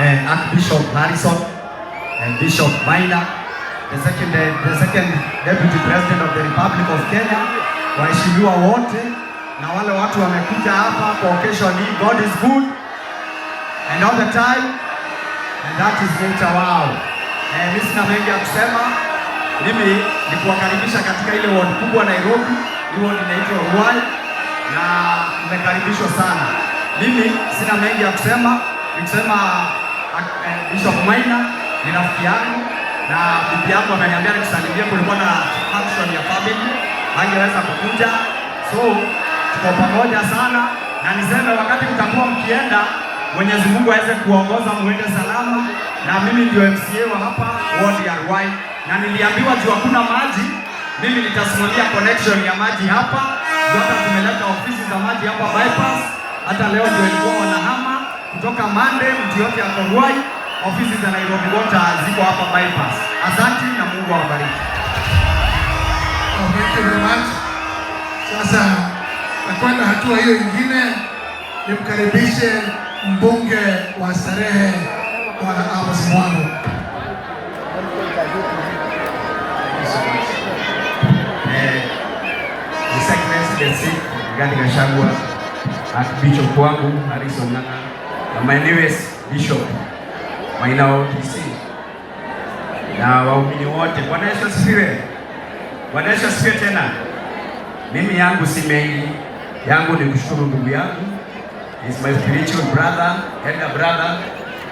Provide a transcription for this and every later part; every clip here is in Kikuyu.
Archbishop Harrison, Bishop Maina, the second Deputy President of the Republic of Kenya, waheshimiwa wote na wale watu wamekuja hapa kwa occasion hii. God is good and all the time and that is nature, wow. Mimi sina mengi ya kusema. Mimi ni kuwakaribisha katika ile ward kubwa Nairobi. Hii ward inaitwa Ruai na mmekaribishwa sana. Mimi sina mengi ya kusema, ni kusema Bishop Maina ni rafiki yangu na bibi yangu ameniambia nikusalimie. Kulikuwa na function ya family, hangeweza kukuja, so tuko pamoja sana, na niseme wakati mtakuwa mkienda, Mwenyezi Mungu aweze kuongoza muende salama. Na mimi ndio MCA wa hapa ward ya Ruai, na niliambiwa juu hakuna maji, mimi nitasimamia connection ya maji hapa. Ndio hata tumeleta ofisi za maji hapa bypass. Hata leo ndio ilikuwa wanahama kutoka Monday, mtu yote ako Ruai, ofisi za Nairobi Water ziko hapa bypass. Asante na Mungu awabariki. Oh, thank you very much. Sasa nakwenda hatua hiyo ingine, nimkaribishe mbunge wa Starehe, Bwana Amos Mwango. His Excellency the Chief Rigathi Gachagua, Archbishop wangu Harrison Ng'ang'a na my newest Bishop Maina wa OTC na waumini wote. Bwana Yesu asifiwe. Bwana Yesu asifiwe tena. Mimi yangu si mengi, yangu ni kushukuru ndugu yangu, is my spiritual brother, elder brother,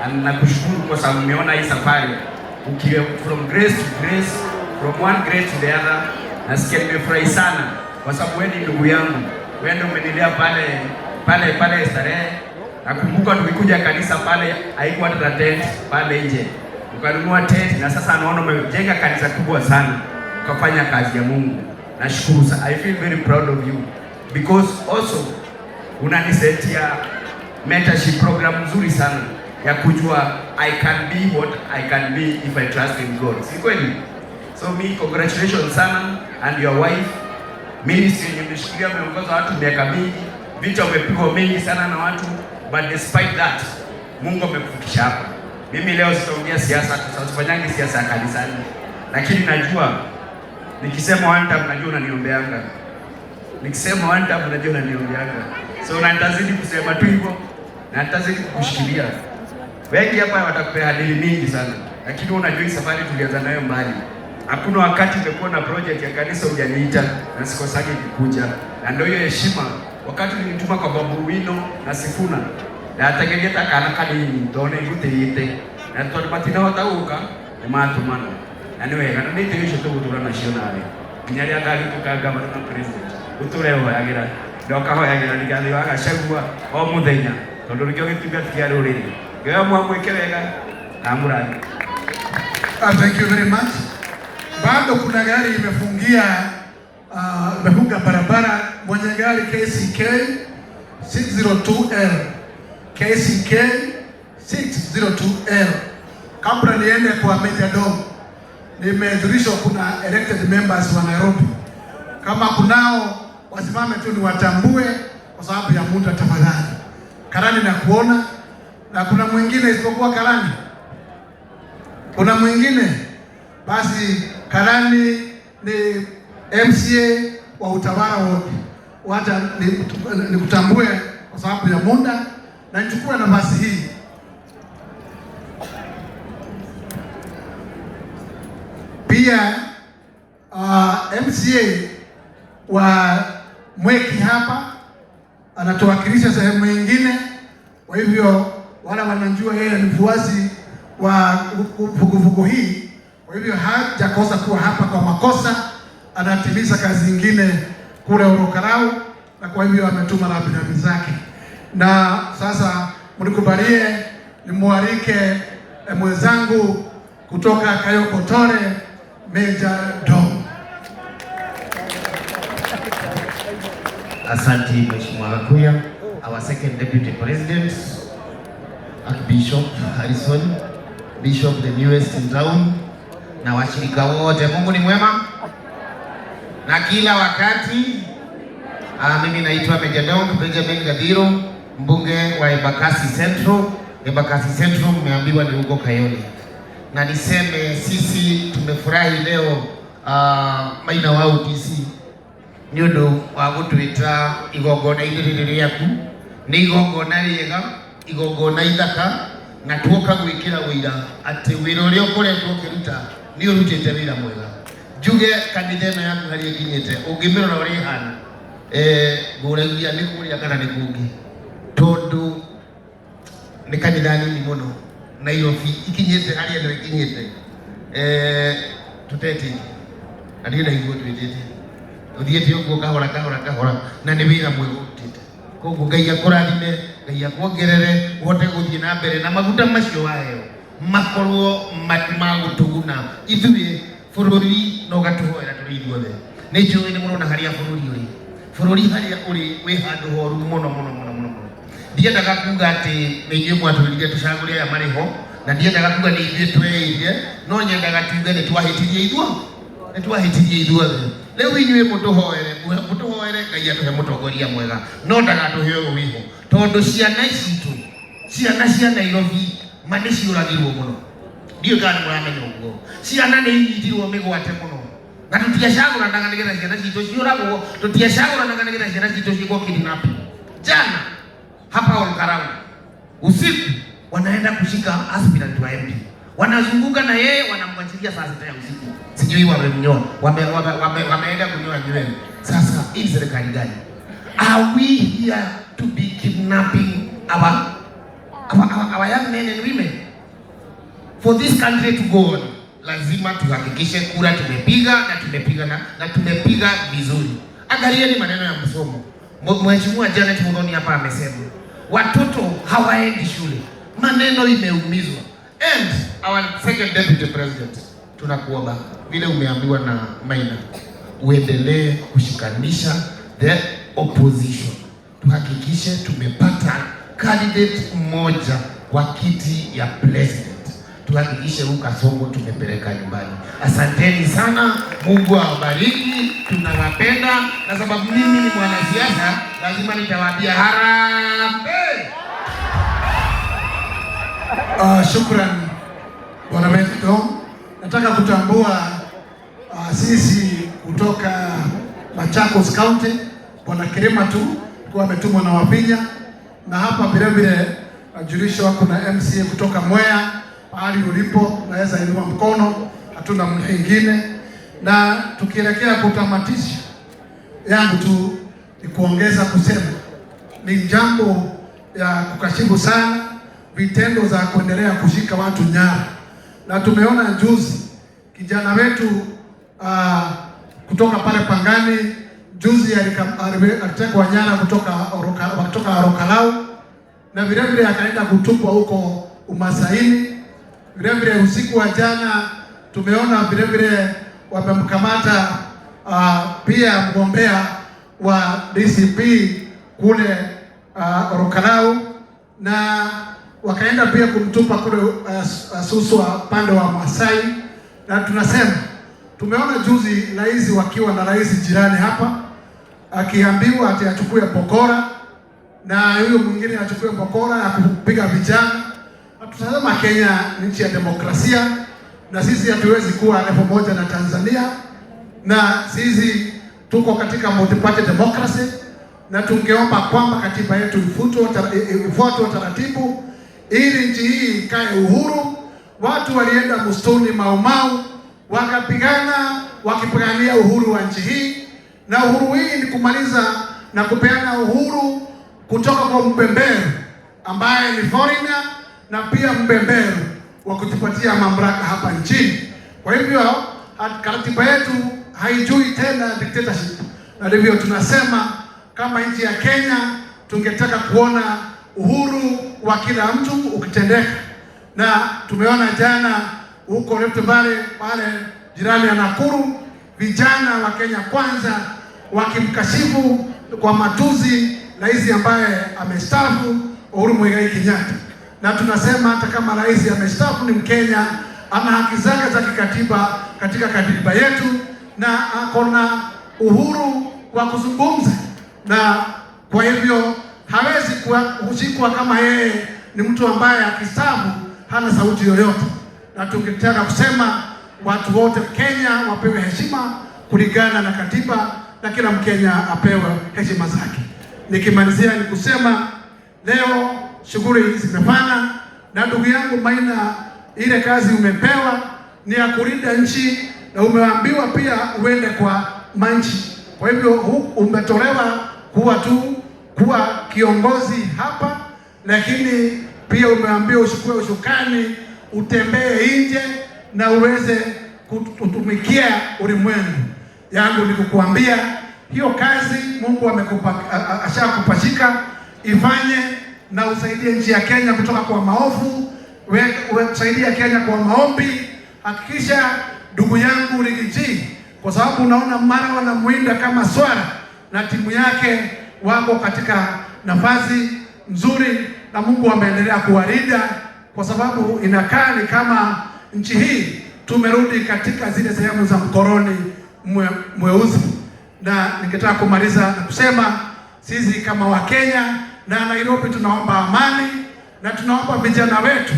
and nakushukuru kwa sababu nimeona hii safari ukiwa from grace to grace, from one grace to the other. Nasikia nimefurahi sana kwa sababu wewe ni ndugu yangu, wewe ndio umenilea pale pale pale Starehe. Nakumbuka tukikuja kanisa pale haikuwa hata tent pale nje, ukanunua tent na sasa naona umejenga kanisa kubwa sana, ukafanya kazi ya Mungu. Nashukuru sana. I feel very proud of you because also unanisetia mentorship program nzuri sana ya kujua I can be what I can be if I trust in God. Si kweli? So me, congratulations sana and your wife. Ministry yenye mmeshikilia, umeongoza watu miaka mingi, vita umepigwa mingi sana na watu, but despite that Mungu amekufikisha hapa. Mimi leo sitaongea siasa, tusifanyange siasa ya kanisani, lakini najua nikisema one time, najua unaniombeanga. Nikisema one time, najua unaniombeanga. So na nitazidi kusema tu hivyo na nitazidi kukushikilia. Wengi hapa watakupea hadithi mingi sana, lakini unajua hii safari tulianza nayo mbali. Hakuna wakati imekuwa na project ya kanisa hujaniita na sikosaki kukuja, na ndio hiyo heshima. Wakati ulinituma kwa Babu Wino na Sifuna ndategegeta kana kanini ndone ngutĩĩte na tondũ matinahota gũka nĩ matũmana na nĩ wega na nĩ itĩ icio tũgũtũra nacio nawe nginya rĩrĩa ngagĩtuĩka governor na president, ũtũre hoyagĩra ndokahoyagĩra Rigathĩ wa Gachagua o mũthenya tondũ nĩkĩo gĩtungati kĩa rũrĩrĩ. Ngai mwamwĩke wega na amũrathime. Thank you very much. Bado kuna gari imefungia, imefunga barabara. Mwenye gari KCK 602L, KCK 602L. Kabla niende kwa Major Dom, nimejulishwa kuna elected members wa Nairobi. Kama kunao wasimame tu niwatambue kwa sababu ya muda, tafadhali. Karani na kuona na kuna mwingine isipokuwa Karani? Kuna mwingine? Basi Karani ni MCA wa Utawala wote. Wacha nikutambue kwa sababu ya muda na nichukue nafasi hii pia, MCA wa Mweki hapa anatuwakilisha sehemu nyingine. Kwa hivyo wala wanajua yeye ni mfuasi wa vuguvugu hii, kwa hivyo hajakosa kuwa hapa kwa makosa, anatimiza kazi nyingine kule Ol Kalou, na kwa hivyo ametuma rambirambi zake. Na sasa mnikubalie nimwalike mwenzangu kutoka Kayoko Tore, Major Dom. Asante, Mheshimiwa Gakuya, our second deputy president, Archbishop Harrison, Bishop the newest in town, na washirika wote. Mungu ni mwema na kila wakati. Mimi naitwa Major Donk Benjamin Gadiro, mbunge wa Embakasi Central. Embakasi Central mmeambiwa ni huko Kayole, na niseme sisi tumefurahi leo Maina wa UTC nĩ ũndũ wa gũtwĩta igongona-inĩ rĩrĩ rĩaku. Nĩ igongona rĩega, igongona ithaka, na tuoka gwĩkĩra wĩira atĩ wĩra ũrĩa ũkoretwo ũkĩruta nĩ ũrutĩte wĩra mwega. Njuge kanitha ĩno yaku harĩa ĩkinyĩte, ũngĩmĩrora ũrĩa ĩhana, ngũragia nĩ kũrĩa kana nĩ kũngĩ, tondũ nĩ kanitha nini mũno Nairobi ikinyĩte harĩa ĩno ĩkinyĩte, tũtetĩte na ndirĩ ndaigua twĩtĩte, ũthiĩte ũguo kahora kahora kahora, na nĩ wĩra mwega ũrutĩte. Koguo Ngai akũrathime, Ngai akuongerere, ũhote gũthiĩ na mbere na maguta macio waheo makorwo ma gũtũguna ithuĩ bũrũri na ũgatũhoera tũrĩ ithuothe. Nĩ njũĩ nĩ mũrona harĩa bũrũri ũrĩ, bũrũri harĩa ũrĩ wĩ handũ horu mũno mũno mũno mũno mũno. Ndiendaga kuga atĩ nĩ inyuĩ mwatwĩrire tũcagũre aya marĩ ho, na ndiendaga kuga nĩ ithuĩ tweĩrire, no nyendaga tuge nĩ twahĩtirie ithuothe, nĩ twahĩtirie ithuothe. Rĩu inyuĩ mũtũhoere, mũtũhoere Ngai atũhe mũtongoria mwega, no ndagatũhe ũyũ wĩho, tondũ ciana citũ, ciana cia Nairobi ma nĩ ciũragirwo mũno. Ndiũĩ kana nĩ mũramenya ũguo. Ciana nĩ inyitirwo mĩgwate mũno, na tũtiacagũranaga nĩgetha ciana citũ ciũragwo, tũtiacagũranaga nĩgetha ciana citũ ciĩkwo kidnapping. Jana hapa Olkarau usiku wanaenda kushika aspirant wa MP, wanazunguka na yeye, wanamwachilia saa 6 ya usiku, sijui wamemnyoa, wameenda kunyoa nywele. Sasa hii ni serikali gani? Are we here to be kidnapping our young men and women? For this country to go on, lazima tuhakikishe kura tumepiga na tumepiga na tumepiga vizuri. Angalieni maneno ya msomo. Mheshimiwa Janet Muthoni hapa amesema watoto hawaendi shule, maneno imeumizwa. And our second deputy president, tunakuomba vile umeambiwa na Maina, uendelee kushikanisha the opposition, tuhakikishe tumepata candidate mmoja wa kiti ya president, tuhakikishe huu Kasongo tumepeleka nyumbani. Asanteni sana, Mungu awabariki, tunawapenda, na sababu mimi ni mwanasiasa lazima nitawaambia harambee. Shukran Bwana Benito. Nataka kutambua sisi kutoka Machakos County, Bwana Kirima tu kwa ametumwa na Wavinya, na hapa vile vile najulishwa kuna MCA kutoka Mwea. Pahali ulipo naweza inua mkono, hatuna mwingine. Na tukielekea kutamatisha, yangu tu ni kuongeza kusema ni jambo ya kukashifu sana vitendo za kuendelea kushika watu nyara, na tumeona juzi kijana wetu kutoka pale Pangani juzi alitekwa nyara kutoka Ol Kalou, na vile vile akaenda kutupwa huko Umasaini. Vile vile usiku wa jana tumeona vile vile wamemkamata pia mgombea wa DCP kule Ol Kalou, na wakaenda pia kumtupa kule Suswa pande wa Masai. Na tunasema tumeona juzi rais wakiwa na rais jirani hapa akiambiwa ati achukue bokora na huyo mwingine achukue bokora ya kupiga vijana. Na tunasema Kenya ni nchi ya demokrasia, na sisi hatuwezi kuwa level moja na Tanzania, na sisi tuko katika multi-party democracy, na tungeomba kwamba katiba yetu ifuatwe taratibu ili nchi hii ikae uhuru. Watu walienda msituni Mau Mau wakapigana, wakipigania uhuru wa nchi hii, na uhuru hii ni kumaliza na kupeana uhuru kutoka kwa mbemberu ambaye ni foreigner na pia mbemberu wa kutupatia mamlaka hapa nchini. Kwa hivyo katiba yetu haijui tena dictatorship, na ndivyo tunasema kama nchi ya Kenya tungetaka kuona uhuru wa kila mtu ukitendeka, na tumeona jana huko Rift Valley pale jirani ya Nakuru, vijana wa Kenya Kwanza wakimkashifu kwa matuzi rais ambaye amestaafu Uhuru Muigai Kenyatta. Na tunasema hata kama rais amestaafu ni Mkenya, ana haki zake za kikatiba katika katiba yetu, na ako na uhuru wa kuzungumza, na kwa hivyo hawezi kushikwa kama yeye ni mtu ambaye akistafu hana sauti yoyote, na tungetaka kusema watu wote Kenya wapewe heshima kulingana na katiba na kila Mkenya apewe heshima zake. Nikimalizia ni kusema leo shughuli hizi zimefana, na ndugu yangu Maina, ile kazi umepewa ni ya kulinda nchi na umeambiwa pia uende kwa manchi. Kwa hivyo umetolewa kuwa tu kuwa kiongozi hapa, lakini pia umeambiwa uchukue usukani, utembee nje na uweze kutumikia ulimwengu. Yangu ni kukuambia hiyo kazi Mungu amekupa, ashakupachika ifanye na usaidie nchi ya Kenya kutoka kwa maovu, usaidie Kenya kwa maombi. Hakikisha ndugu yangu Riggy G, kwa sababu unaona mara wanamuinda kama swara na timu yake wako katika nafasi nzuri, na Mungu ameendelea kuwalinda, kwa sababu inakaa ni kama nchi hii tumerudi katika zile sehemu za mkoloni mweusi. Na ningetaka kumaliza na kusema sisi kama Wakenya na Nairobi tunaomba amani na tunaomba vijana wetu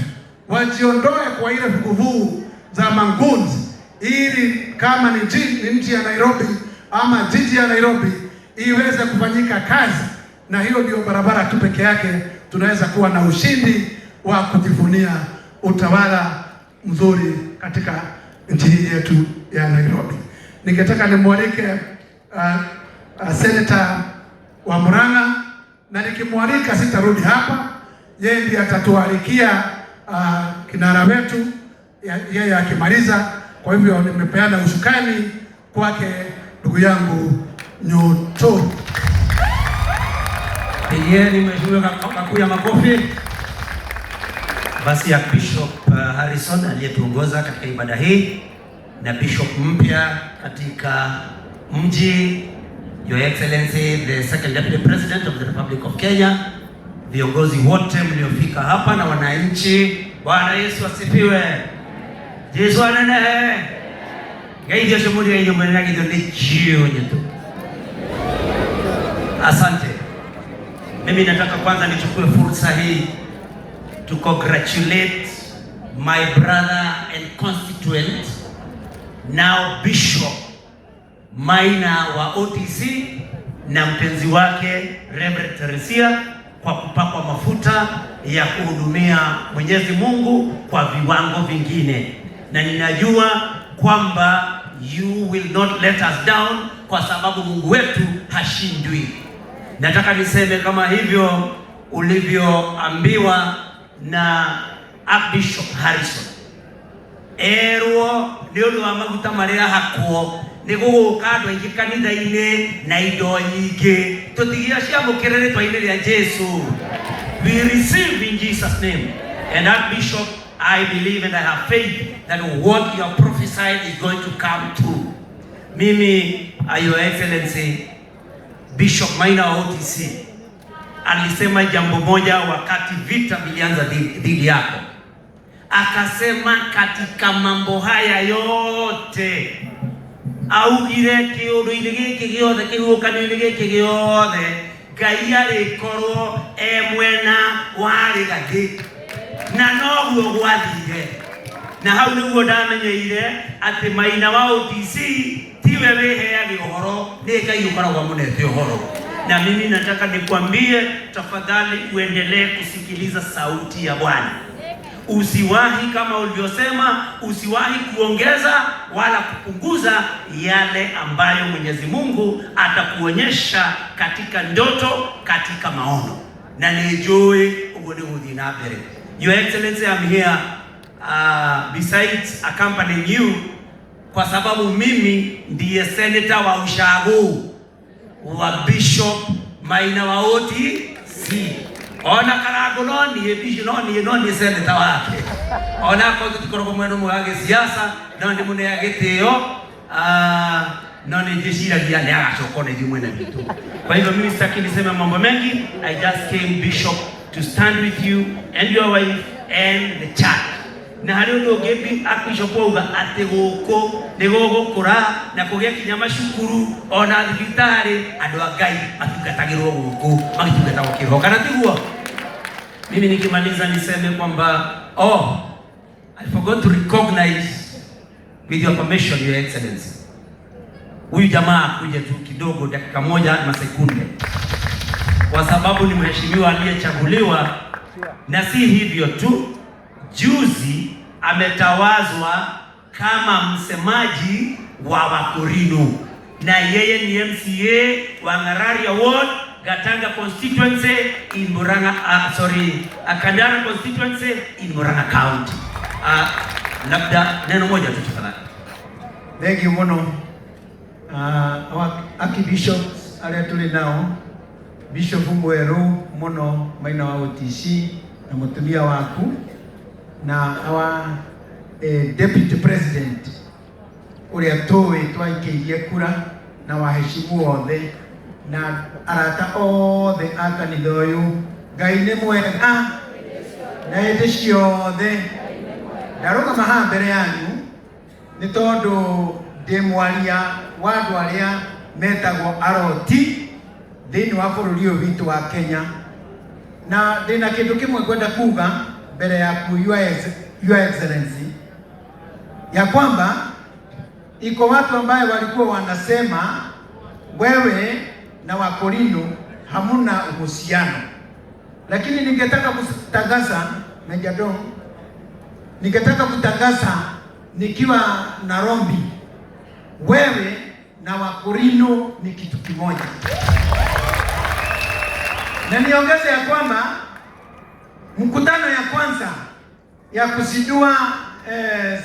wajiondoe kwa ile vuguvugu za magoons, ili kama ni nchi ya Nairobi ama jiji ya Nairobi iweze kufanyika kazi, na hiyo ndio barabara tu peke yake tunaweza kuwa na ushindi wa kujivunia utawala mzuri katika nchi hii yetu ya Nairobi. Ningetaka nimwalike Senator wa Murang'a, na nikimwalika sitarudi hapa, yeye ndiye atatualikia kinara wetu yeye akimaliza. Kwa hivyo nimepeana usukani kwake ndugu yangu Nyoto. Pigieni Mheshimiwa Gakuya makofi. Basi ya Bishop Harrison aliyetuongoza katika ibada hii na Bishop mpya katika mji, Your Excellency the Second Deputy President of the Republic of Kenya, viongozi wote mliofika hapa na wananchi, Bwana Yesu asifiwe. Yesu anenehe. Ngai cio muri inyuĩ mwene githio nĩ jioni tu. Asante. Mimi nataka kwanza nichukue fursa hii to congratulate my brother and constituent, now Bishop Maina wa OTC na mpenzi wake Reverend Teresia kwa kupakwa mafuta ya kuhudumia Mwenyezi Mungu kwa viwango vingine, na ninajua kwamba you will not let us down kwa sababu Mungu wetu hashindwi. Nataka niseme kama hivyo ulivyoambiwa na Archbishop Harrison, erwo nĩ ũndũ wa maguta marĩa hakwo nĩ gũgũka andũ aingĩ kanitha-inĩ na indo nyingĩ tũtigia ciamũkĩre rĩtwa-inĩ rĩa Jesu. We receive in Jesus' name. And Archbishop, I believe and I have faith that what you have prophesied is going to come true. Mimi, Your Excellency Bishop Maina wa OTC alisema jambo moja wakati vita vilianza dhidi yako, akasema katika mambo haya yote augire kiundu-inĩ gĩkĩ gĩothe kĩhuhũkanio-inĩ gĩkĩ gĩothe Ngai arĩkorwo e mwena wa Rigathĩ, na noguo gwathire. Na hau nĩguo ndamenyeire atĩ Maina wa OTC tiwe wĩheage ũhoro, nĩ Ngai ũkoragwo amũnete ũhoro. Na mimi nataka nikwambie, tafadhali uendelee kusikiliza sauti ya Bwana. Usiwahi, kama ulivyosema, usiwahi kuongeza wala kupunguza yale ambayo Mwenyezi Mungu atakuonyesha katika ndoto, katika maono. Na nĩnjũĩ ũguo nĩ gũthiĩ na mbere. Your Excellency, I'm here besides accompanying you kwa sababu mimi ndiye senator wa ushago wa Bishop Maina wa OTC. Ona Karango no niĩ bishop, no niĩ senator wake. Ona akorwo tũtikoragwo mwena ũmwe wa gĩsiasa, no ndĩmũneaga gĩtĩo, no nĩ njĩciragia nĩ agacoka ona ithuĩ mwena witũ. Kwa hivyo mimi sitaki niseme mambo mengi. I just came, Bishop, to stand with you and your wife and the church. Na harĩ ũndũ ũngĩ Archbishop auga atĩ gũkũ nĩ gũgũkũra na kũgĩe kinya macukuru ona thibitarĩ, andũ a Ngai matungatagĩrwo gũkũ magĩtungatagwo kĩroho, kana tiguo? Mimi nikimaliza niseme kwamba, oh, I forgot to recognize, with your permission, Your Excellency, huyu jamaa akuje tu kidogo, dakika moja na sekunde, kwa sababu ni mheshimiwa aliyechaguliwa, na si hivyo tu, juzi ametawazwa kama msemaji wa Wakorino, na yeye ni MCA wa Ngararia Ward, Gatanga constituency in Murang'a, sorry, Kandara constituency in Murang'a County. Labda neno moja tu tafadhali. Thank you muno. Archbishops arĩa tũrĩ nao, Bishop mwerũ mũno Maina wa OTC na mũtumia waku na our deputy president ũrĩa tũĩ twaikĩirie kura na waheshimu othe na arata othe a kanitha ũyũ. Ngai nĩ mwega na hĩndĩ ciothe. Ndarũgama haha mbere yanyu nĩ tondũ ndĩ mwaria wa andũ arĩa metagwo aroti thĩinĩ wa bũrũri ũyũ witũ wa Kenya, na ndĩna kĩndũ kĩmwe ngwenda kuga mbere yaku, Your Excellency, ya kwamba iko watu ambaye walikuwa wanasema wewe na Wakorino hamuna uhusiano, lakini ningetaka kutangaza Meja Dong, ningetaka kutangaza nikiwa Nairobi, wewe na Wakorino ni kitu kimoja, na niongeze ya kwamba mkutano ya kwanza ya kuzindua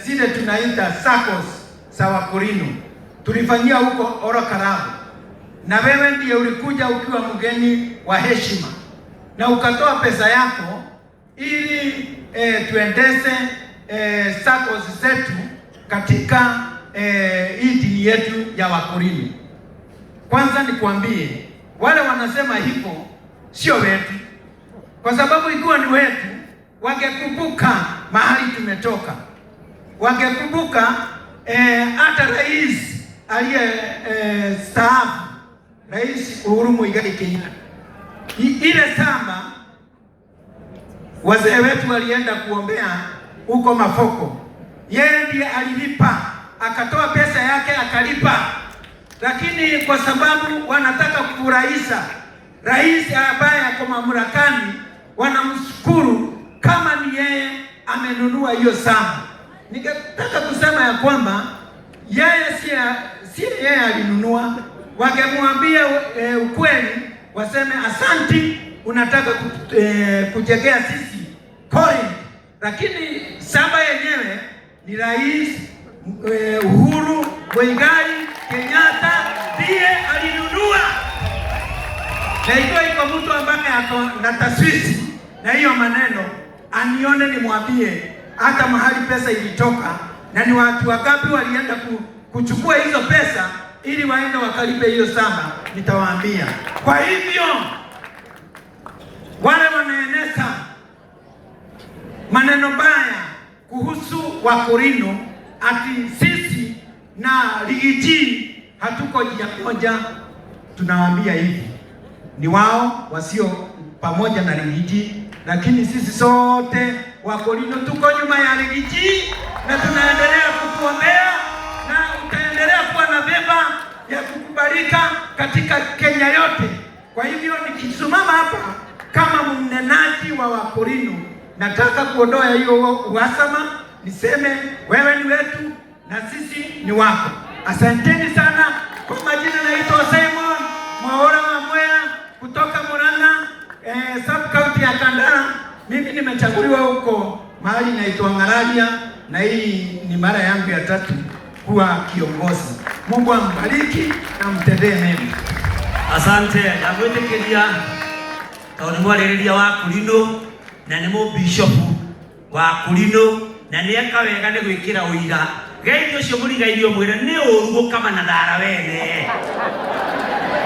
zile tunaita SACCOS za Wakorino tulifanyia huko Ol Kalou, na wewe ndiye ulikuja ukiwa mgeni wa heshima na ukatoa pesa yako ili tuendeze SACCOS zetu katika hii dini yetu ya Wakorino. Kwanza nikuambie, wale wanasema hivyo sio wetu, kwa sababu ikiwa ni wetu wangekumbuka mahali tumetoka, wangekumbuka hata rais aliye staafu, Rais Uhuru Muigai Kenyatta, ile shamba wazee wetu walienda kuombea huko Mafoko, yeye ndiye alilipa, akatoa pesa yake akalipa, lakini kwa sababu wanataka kufurahisha rais ambaye ako mamlakani, wanamshukuru kama ni yeye amenunua hiyo shamba. Ningetaka kusema ya kwamba yeye si yeye alinunua. Wangemwambia ukweli, waseme asanti, unataka kujengea sisi college, lakini shamba yenyewe ni Rais Uhuru Muigai Kenyatta ndiye alinunua. Na ikiwa iko mtu ambaye ako na taswisi na hiyo maneno, anione nimwambie hata mahali pesa ilitoka na ni watu wangapi walienda kuchukua hizo pesa ili waende wakalipe hiyo shamba, nitawaambia. Kwa hivyo wale wanaeneza maneno baya kuhusu Wakorino ati sisi na Riggy G hatuko njia moja, tunawaambia hivi, ni wao wasio pamoja na Riggy G, lakini sisi sote Wakorino tuko nyuma ya Riggy G na tunaendelea kukuombea na utaendelea kuwa na beba ya kukubalika katika Kenya yote. Kwa hivyo nikisimama hapa kama mnenaji wa Wakorino, nataka kuondoa hiyo uhasama, niseme wewe ni wetu na sisi ni wako. Asanteni sana. Kwa majina naitwa Simon Mwaura wa Mwea kutoka Murang'a, sub county ya Kandara. Mimi nimechaguliwa huko mahali naitwa Ngararia, na hii ni mara yangu ya tatu kuwa kiongozi. Mungu ambariki na mtendee mema. Asante. Ndagwĩtĩkĩria tondũ nĩ mwarĩrĩria wa Kũrinũ na nĩ mũbishopu wa Kũrinũ na nĩ eka wega nĩ gwĩkĩra ũira geithio ũcio mũrigairie mwĩre nĩ ũru gũkama na thara wene,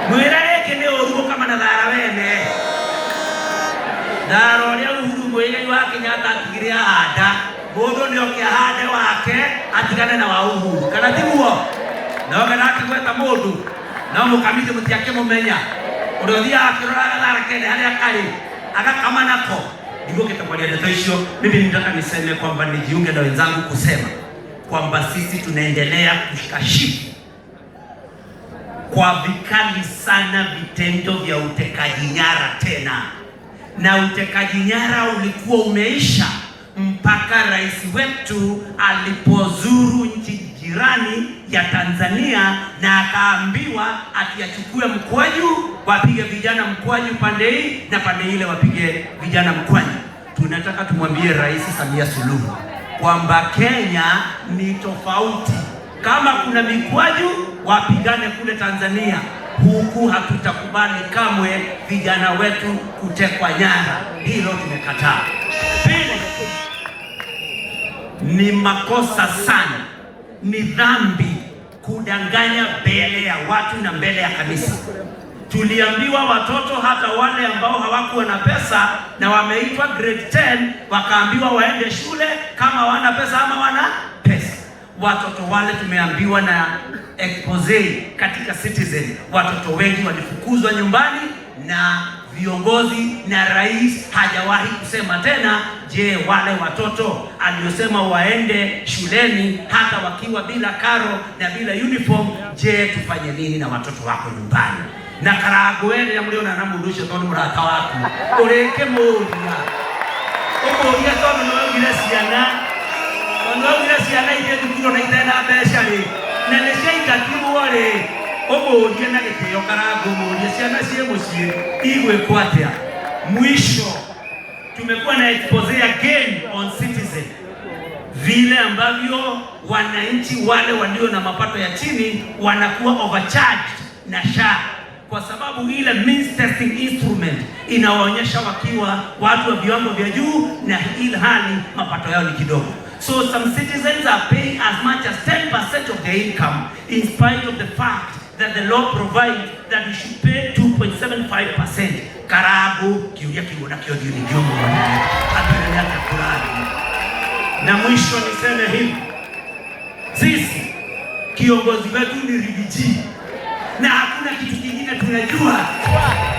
mwĩre rĩngĩ nĩ ũru gũkama na thara wene. Thara ũrĩa Uhuru Muigai wa Kenyatta atigire ahanda, mũndũ nĩ oke ahande wake atigane na wa Uhuru, kana tiguo? No kana akĩgweta mũndũ no mũkamithi mũtiakĩmũmenya, ũrĩa ũthiaga akĩroraga thara kene harĩa karĩ agakama nako. Ndigũkĩte kwaria ndeto icio. Mimi nitaka niseme kwamba nijiunge na wenzangu kusema kwamba sisi tunaendelea kukashifu kwa vikali sana vitendo vya utekaji nyara tena, na utekaji nyara ulikuwa umeisha mpaka rais wetu alipozuru nchi jirani ya Tanzania na akaambiwa ati achukue mkwaju, wapige vijana mkwaju pande hii na pande ile wapige vijana mkwaju. Tunataka tumwambie Rais Samia Suluhu kwamba Kenya ni tofauti. Kama kuna mikwaju wapigane kule Tanzania, huku hatutakubali kamwe vijana wetu kutekwa nyara. Hilo tumekataa. Pili, ni makosa sana, ni dhambi kudanganya mbele ya watu na mbele ya kanisa. Tuliambiwa watoto hata wale ambao hawakuwa na pesa na wameitwa grade 10 wakaambiwa waende shule kama hawana pesa ama wana pesa. Watoto wale tumeambiwa na expose katika Citizen, watoto wengi walifukuzwa nyumbani na viongozi na rais hajawahi kusema tena. Je, wale watoto aliosema waende shuleni hata wakiwa bila karo na bila uniform, je, tufanye nini na watoto wako nyumbani? Na Karangũ we mũrĩona na mũndũ ũcio tondũ mũrata waku ũrĩkĩmũria ũmũrie tondũ nĩ waugire ciana, tondũ waugire ciana ithiĩ thukuru na itarĩ na mbeca rĩ, na nĩ ciaingatirwo rĩ, ũmũrie na gĩtĩo Karangũ, ũmũrie ciana ciĩ mũciĩ igwĩkwo atĩa. Mwisho, tumekuwa na expose again on Citizen vile ambavyo wananchi wale walio na mapato ya chini wanakuwa overcharged na SHA kwa sababu ile means testing instrument inawaonyesha wakiwa watu wa viwango vya juu na ilhali mapato yao ni kidogo. So some citizens are paying as much as 10% of their income in spite of the fact that the law provides that you should pay 2.75%. Karangũ kiuria kiu nakĩo thiĩ nĩ atwĩre atĩa kũrathiĩ. Na mwisho niseme hivi, sisi kiongozi wetu ni Riggy G na hakuna kitu kingine tunajua,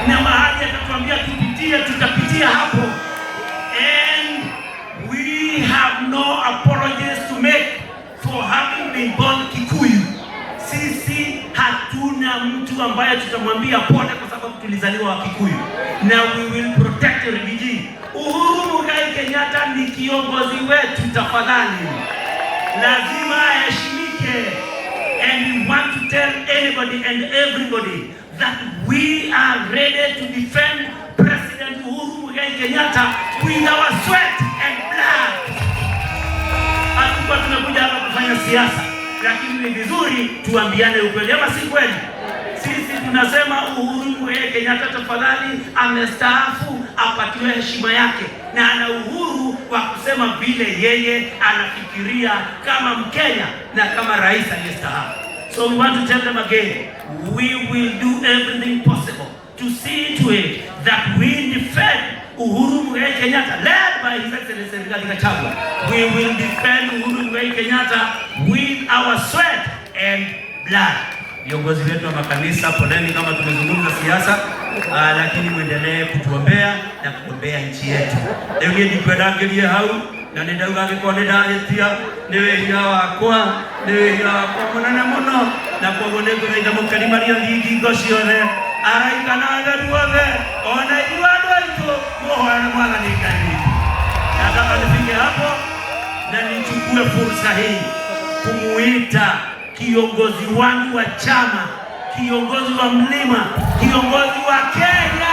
na mahali atatuambia tupitie, tutapitia hapo, and we have no apologies to make for having been born Kikuyu. Sisi hatuna mtu ambaye tutamwambia pole kwa sababu tulizaliwa wa Kikuyu, na we will protect Riggy G. Uhuru Muigai Kenyatta ni kiongozi wetu, tafadhali, lazima aheshimike. And we want to tell anybody and everybody that we are ready to defend President Uhuru Muigai Kenyatta with our sweat and blood. Hatukuwa tumekuja hapa kufanya siasa, lakini ni vizuri tuambiane ukweli, ama si kweli? Sisi tunasema Uhuru Muigai Kenyatta tafadhali, amestaafu, apatiwe heshima yake, na ana uhuru wa kusema vile yeye anafikiria kama Mkenya na kama rais aliyestaafu. So we want to tell them again, we will do everything possible to see to it that we defend Uhuru Muigai Kenyatta, led by His Excellency Rigathi Gachagua. We will defend Uhuru Muigai Kenyatta with our sweat and blood. Viongozi wetu wa makanisa, poleni kama tumezungumza siasa, lakini mwendelee kutuombea na kuombea nchi yetu. Rĩu niĩ ndikwenda ngĩrie hau na nĩ ndauga angĩkorwo nĩ ndahĩtia nĩ wĩhia wakwa, nĩ wĩhia wakwa mũnene mũno, na koguo nĩ ngũthaitha mũkarimaria thingingo ciothe, araika na atheru othe, ona ithuĩ andũ aitũ mũhoere Mwathani Ngai witũ. Nataka nifike hapo na nichukue fursa hii kumuita kiongozi wangu wa chama, kiongozi wa mlima, kiongozi wa Kenya.